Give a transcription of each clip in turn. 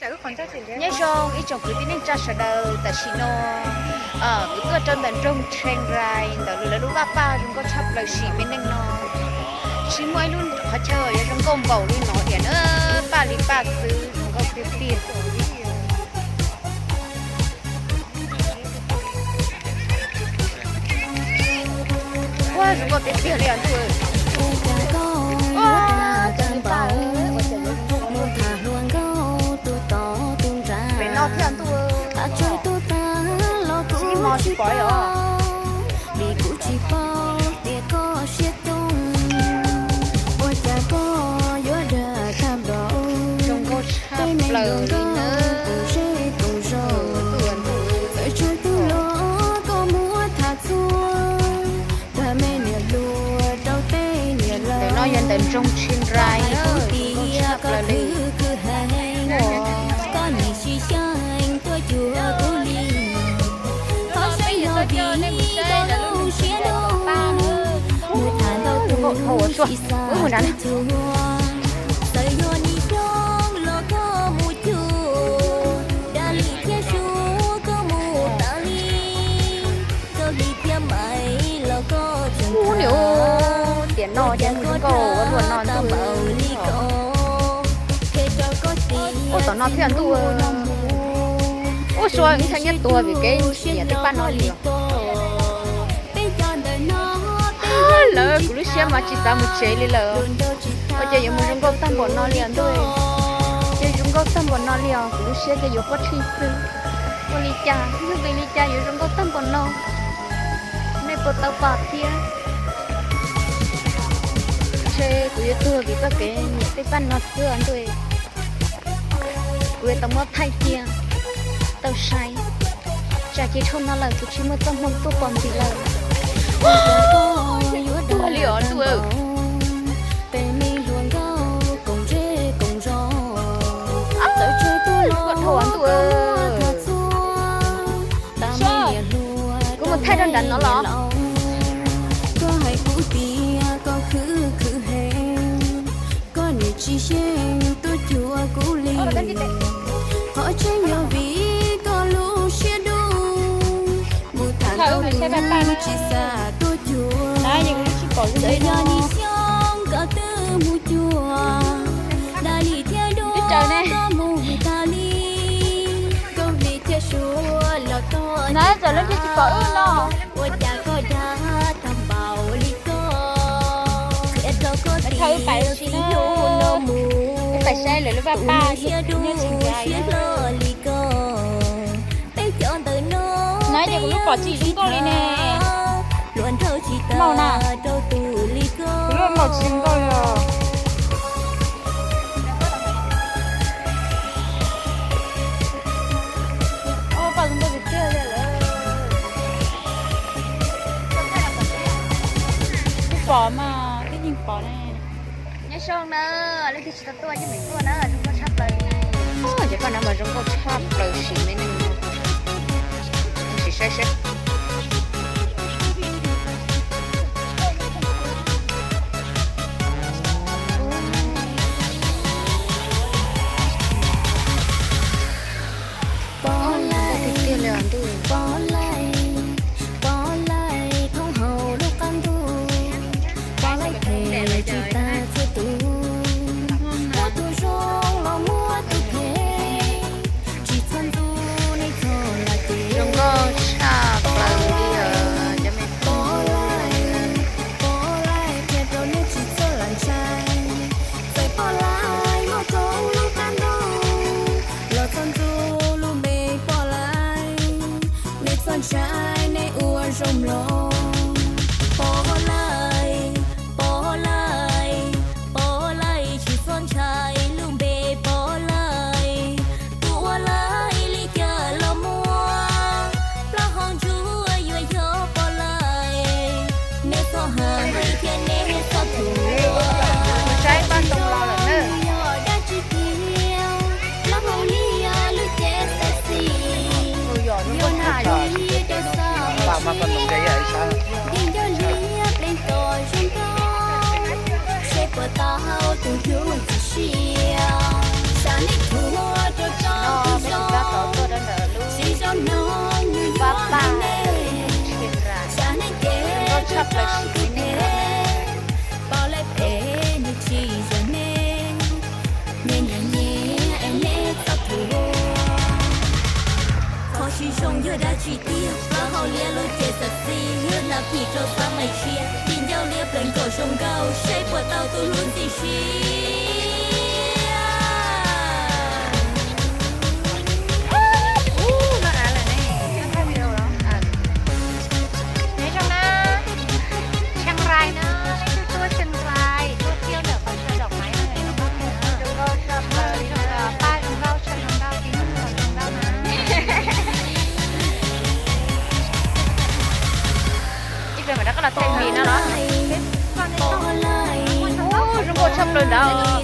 Nyob zoo ib tsoom kwv tij neej tsa sawv daws, tam sim no kuv tuaj rau ntawm nroog Chiang Rai ntawm lawv lub vaj paj zoo nkauj tshaj plaws sim me neej no. Tsis muaj ib lub qhov chaw yuav zoo nkauj npaum li no tiag na, paj li paj xwb, zoo nkauj tiag tiag. Ua zoo nkauj tiag tiag li os ntuj. Pem no thiab ntuj. Tsis pom os. Zoo nkauj tshaj plaws li na. Ntawm no yog ntawm nroog Chiang Rai na, zoo nkauj tshaj plaws li. Zoo nkauj dhau ua sua, wb mus nrad na. Ub, niam, tiam no ces mus zoo nkauj ua luaj no ntuj. Ua tom no thiab ntuj. Ua sua ib txhia nyiaj tuag vim kev nyiam tej paj no li os. Lawv kuv lub siab mas tsis xav mus tsev li lawm. Ua cas yuav mus zoo nkauj tag npaum no li os ntuj. Ces zoo nkauj tag npaum no li os, kuv lub siab ces yuav pob tshij xwb. Ua li cas, yog vim li cas yuav zoo nkauj tag npaum no? Nej puas tau pom thiab? Ntshe kuv yuav tuag vim txoj kev nyiam tej paj no xwb os ntuj. Kuv yuav tau muab thaij cia, tau saib. Tsam ces dhau no lawm kuv tsis muaj txoj hmoo tuaj pom ntxiv lawm. Tuag li os ntuj. Tuag dhau os ntuj. Kuv mus thaij rau nrad no los. Koj hais kuv tias koj khwv khwv heev, koj niam tsis yeej tuaj cuag kuv li. Qhov tseeb yog vim koj lub siab dub, mus tham ntau tus tsis xav tuaj cuag. Txawm yog nim xyoos koj twb mus cuag, dab li thiab dua koj mus tag li, koj vim thiab suav los tog. Txawm lub tsis pom wb los. Ua cas koj dag tag npaum li koj, qhia rau koj tias txij hnub no mus, kuv siab dub siab hlob li koj. Peb cov ntawm no, peb lub pom tsis zoo nkauj li ne. Hluas nraug tsis tas rau tus li koj. Kuv lub pom tsis zoo nkauj li os. Twb pom mas, twb yeej pom ne. Nyob zoo na, leej twg tsis tau tuaj yeej meem tuaj na, zoo nkauj tshaj plaws li. Ces paj no mas zoo nkauj tshaj plaws sim me neej no. Sim saib seb. Pom lais, pom lais, pom lais thoob hauv lub qab ntuj, pom lais phem tsis tas txhua tus, muaj tus zoo los muaj tus phem, tsis txhob ntxub nej txhob lam cem. Zoo nkauj tshaj plaws li os cov me tub. Pom lais, pom lais qhia rau nej tsis txhob lam ntshai, txawm pom lais muaj rau lub qab ntuj los txhob ntxub lub npe pom lais, nej txhob ntshai nej ua zoo mloog. Pom lais, pom lais, pom lais tsis txhob ntshai lub npe pom lais, tus ua lais li cas los muaj, plaub hau ntsuab yuav yog pom lais, nej txhob hais thiab nej txhob thuam. Saib paj ntoo los lawm na. Yog dab tsi tiag, plaub hau liab lub cev xaiv xis, yog nag lub liab rau xa mus tsev, yeej nco liab pleev tos zoo nkauj, seb puas tau tus hlub txum sia, sam nej thuam rau tso Dab tsi tiag, plaub hau liab lub cev xav txij, ywg hnav phim rau xav mais tshiab, tig ncauj liab pleev kom zoo nkauj, seb puas tau tus hlub ntxim siab. Nyob zoo na, Chiang Rai na, leej twg tuaj Chiang Rai tuaj thiab ntawm qhov chaw dom maiv no, zoo nkauj tshaj plaws li na, paj zoo nkauj, tshaj zoo nkauj, tib neeg los zoo nkauj na. Ib pliag mam rov qab los thaij video no los. Ub, zoo nkauj tshaj plaws ntawd.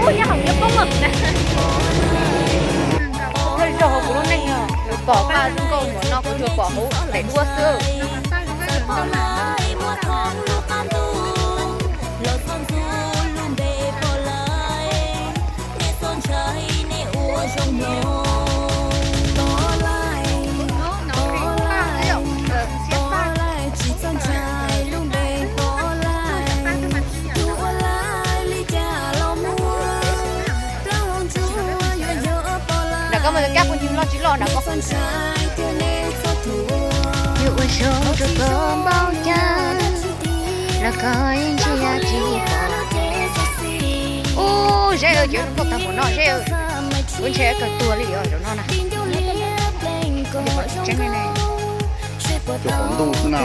Ub, nyob hauv nyob poob lawm. Lub zog hauv kuv lub neej no, kuv pom paj zoo nkauj npaum no kuv tsuas pom hauv daim duab xwb. Nram koj mus kab qhov ncig loj tsis loj nram koj. Yuav ua zoo rau koj npaum cas los koj yeej ntsia tsis pom. Ub, Zeb, cov zoo nkauj tag npaum no Zeb, kuv ntshe kawg tuag li os zaum no na. Tseeb ne. Cov qhov ntuj xwb na.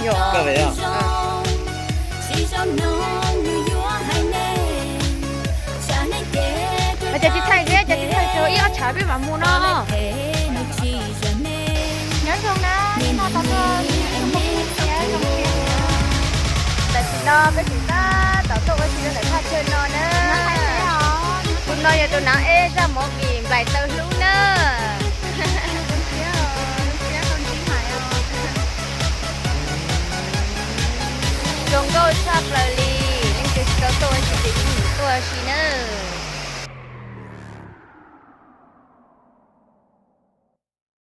Yog. Cas tsis thaij thiab, cas tsis thaij tsuas ib ob tshav peb mam mus no. Nyob zoo na, hnub no tau tuaj ua si thiab zoo siab. Tam sim no peb tseem tab tom tuaj ua si rau ntawm thaj chaw no na. Tus no yog tus nav ej zaj movie Nplaim Taw Hlub na. Zoo nkauj tshaj plaws li, leej twg tsis tau tuaj ua si ces cia li tuaj ua si nawb.